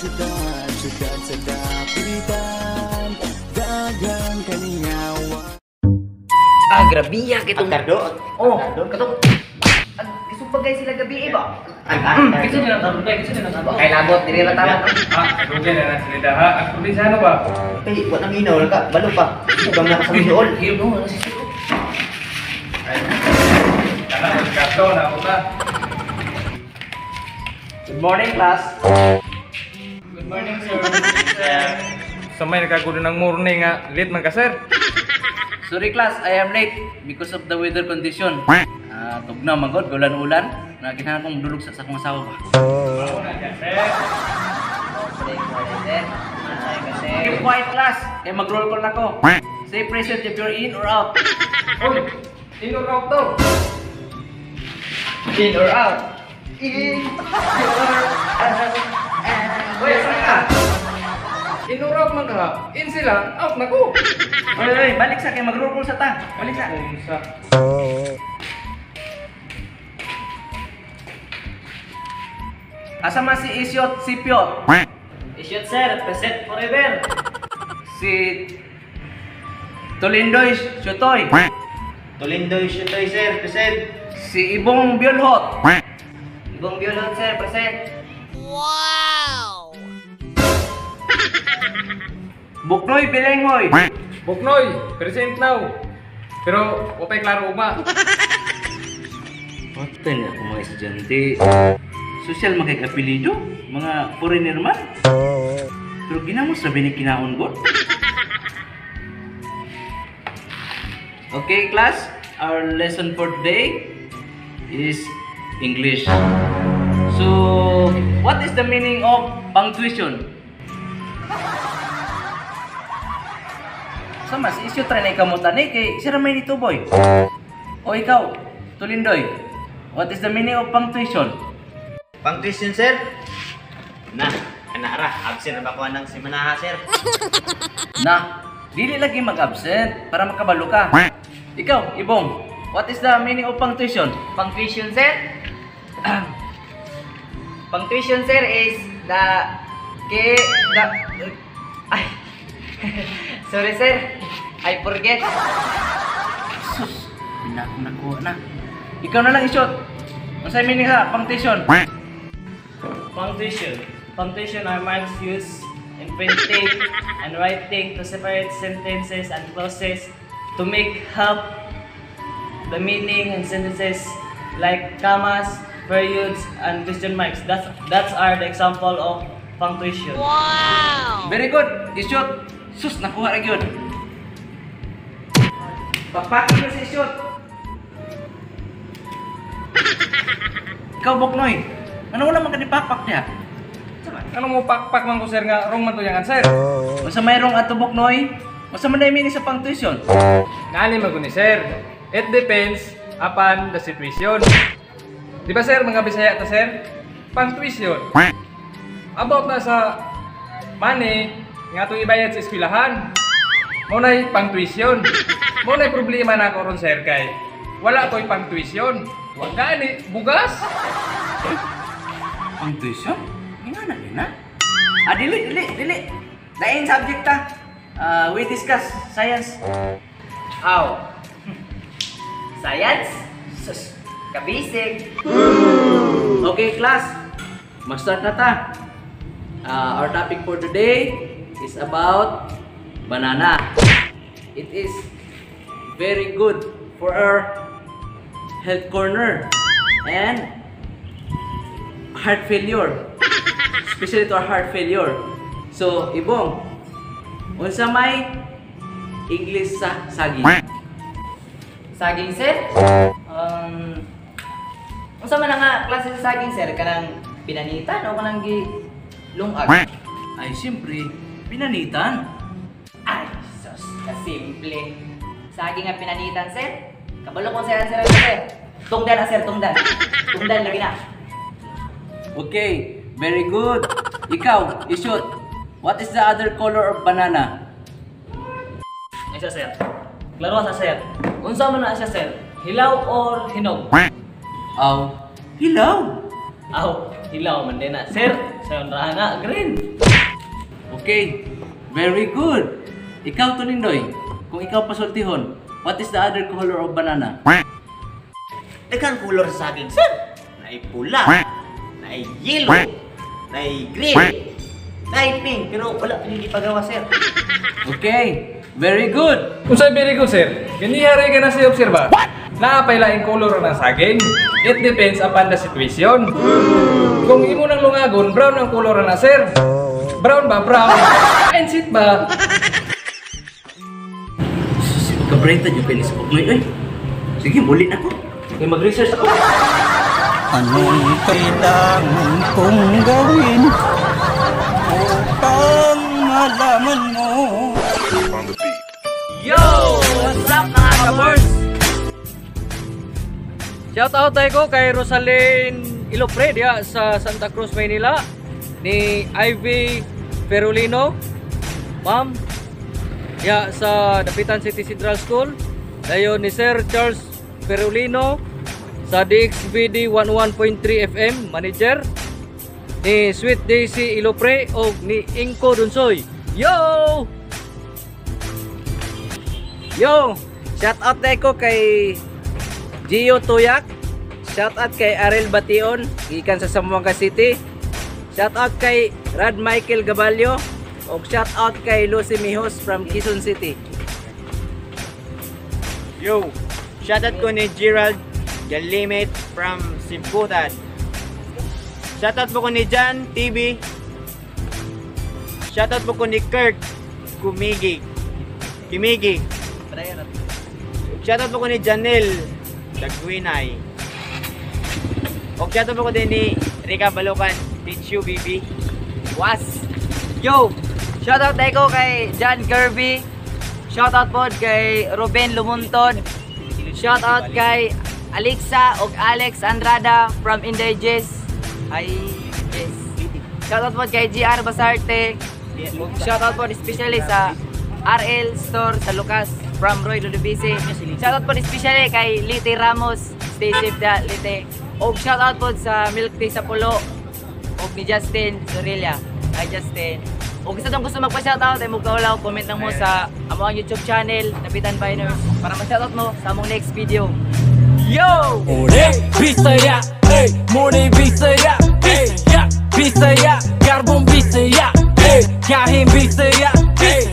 Syudad, syudad sa dapitan, dagang kalingawan. Ah, grabe ya kitong Agkardo? Oh, katong Kisupagay sila gabi eh ba? Kinsa nila tanong tay? Kinsa nila tanong? Kay labot diri ra tama. Ah, dugay na na sila daha. Ang probinsyano ba? Tay, wa nang hinaw ka, balo pa. Ibang na sa suol. Hilom no, ano si Silo? Ay. Kana kato na ako ta. Good morning, class. Good morning, sir. Sa may nakagulo ng morning nga, late man ka, sir. Sorry class, I am late because of the weather condition. Ah, tugnaw man gud, ulan-ulan. Na kinahanglan kong dulog sa akong asawa ba. Mao na ka, sir. Keep quiet, class. Kay mag-roll call na ko. Say present if you're in or out. Oy, in or out daw? In or out? In or out. Uy, asa ka? In or out man ka? In sila, out na ko. Oy, oy, balik sa kay mag-roll call sa ta. Balik sa. Unsa? Asa man si Isyot Sipiot? Isyot sir, present forever. Si Tolindoy Shutoy. Tulindoy shutoy sir, present. Si Ibong Biolhot. Ibong Biolot sir, present. Buknoy Bilenghoy. Buknoy, present now. Pero wa pa'y klaro ugma. Patay na ako mga estudyante. Social man kay apelyido, mga foreigner man. Pero ginamos ra ni kinaon god. Okay class, our lesson for today is English. So, what is the meaning of punctuation? Sama si issue try na ikamutan eh, kay sira may nito boy. O ikaw, Tulindoy, what is the meaning of punctuation? Pang-tuition sir. Na, ana ra, absent na ba ko nang simanaha sir? Na, dili lagi mag-absent para makabalo ka. Ikaw, Ibong, what is the meaning of punctuation? Punctuation sir? Punctuation sir is the ke the ay sorry sir, I forget. Sus, pinakuha na. Ikaw na lang i-shot. Unsay meaning ha, punctuation? Punctuation. Punctuation are marks used in printing and writing to separate sentences and clauses to make help the meaning and sentences like commas, periods, and question marks. That's are the example of punctuation. Very good. I-shot. Sus, nakuha ra gyud. Pakpakin na si i-shot. Ikaw, Boknoy. Ano wala man ka ni pakpak niya? Ano mo pakpak man ko sir nga wrong man to yang sir? Unsa mayroong ato, Boknoy? Unsa man meaning sa punctuation? Nani man ko ni sir. It depends upon the situation. Di ba sir, mga Bisaya ta sir? Punctuation. About na sa money nga atong ibayad sa eskwelahan. Mao nay punctuation. Mao nay problema na ako ron sir kay wala ko'y punctuation. Wa gani bugas. Punctuation? Nga na din na. Ah, dili, dili, dili. Lain subject ta. We discuss science. Aw. Science? Sus, kabisig. Okay, class. Mag-start na ta. Our topic for today is about banana. It is very good for our health corner and heart failure. Especially to our heart failure. So, Ibong, unsa may English sa saging? Saging sir? Unsa man nga klase sa saging sir? Kanang pinanitan o kanang gi lungag? Ay, siyempre, pinanitan. Ay, sus, kasimple. Saging nga pinanitan sir? Kabalo kong sir, sir, sir. Tungdan na sir, tungdan. Tungdan lagi na. Okay, very good. Ikaw, Isyot, what is the other color of banana? Ay siya sir. Klaro sa sir. Unsa man na siya sir? Hilaw or hinog? Aw, hilaw. Aw, hilaw man din na, sir. Sa ra na, green. Okay, very good. Ikaw to, Nindoy, kung ikaw pasultihon, what is the other color of banana? Daghang color sa saging, sir. Naay pula, naay yellow, naay green, naay pink, pero wala pa hindi pagawa, sir. Okay, very good. Unsay very good, sir? Ganihari ka na si obserba. Naa pay laing color ng saging. It depends upon the situation. Kung imo nang lungagon, brown ang color na, sir. Brown ba? Brown. Ensit ba? Sus, magka-brain ta yung sa Pugnoy, oy. Sige, muli na ko. Kaya mag-research ako. Anong kailangan kong gawin upang malaman mo? Yo! What's up, mga ka-birds? Shout out tayo ko kay Rosaline Ilopre diya sa Santa Cruz, Maynila, ni Ivy Ferulino, ma'am, diya sa Dapitan City Central School, dayon ni Sir Charles Ferulino sa DXVD 11.3 FM manager, ni Sweet Daisy Ilopre og ni Inko Dunsoy. Yo! Yo! Shout out tayo ko kay Gio Tuyak. Shout out kay Ariel Bation, gikan sa Zamboanga City. Shout out kay Rad Michael Gabalio. Og shout out kay Lucy Mijos from Quezon City. Yo, shoutout ko ni Gerald Galimit from Simputan. Shoutout po ko ni John TV. Shoutout po ko ni Kurt Kumigi. Kimigi. Shoutout po ko ni Janel Dagwinay. O shoutout po ko din ni Rika Balukan. Teach you, baby. Was! Yo! Shoutout tayo ko kay John Kirby. Shoutout po kay Ruben Lumuntod. Shoutout kay Alexa og Alex Andrada from Indages. Ay, yes. Shoutout po kay GR Basarte. Ug shoutout po especially sa RL Store sa Lucas from Roy Ludovisi. Shoutout po especially kay Lite Ramos. Stay safe da, Lite. Og shoutout po sa Milk Tea sa Pulo og ni Justin Sorilla. Hi, Justin. Og isa tong gusto magpa-shoutout ay magkaulaw, comment lang mo sa among YouTube channel, Dapitan Biners, para ma-shoutout mo sa among next video. Yo! Bisaya, ey, Muni Bisaya, ey, Bisaya, Garbong Bisaya, ey, Kahim Bisaya, ey.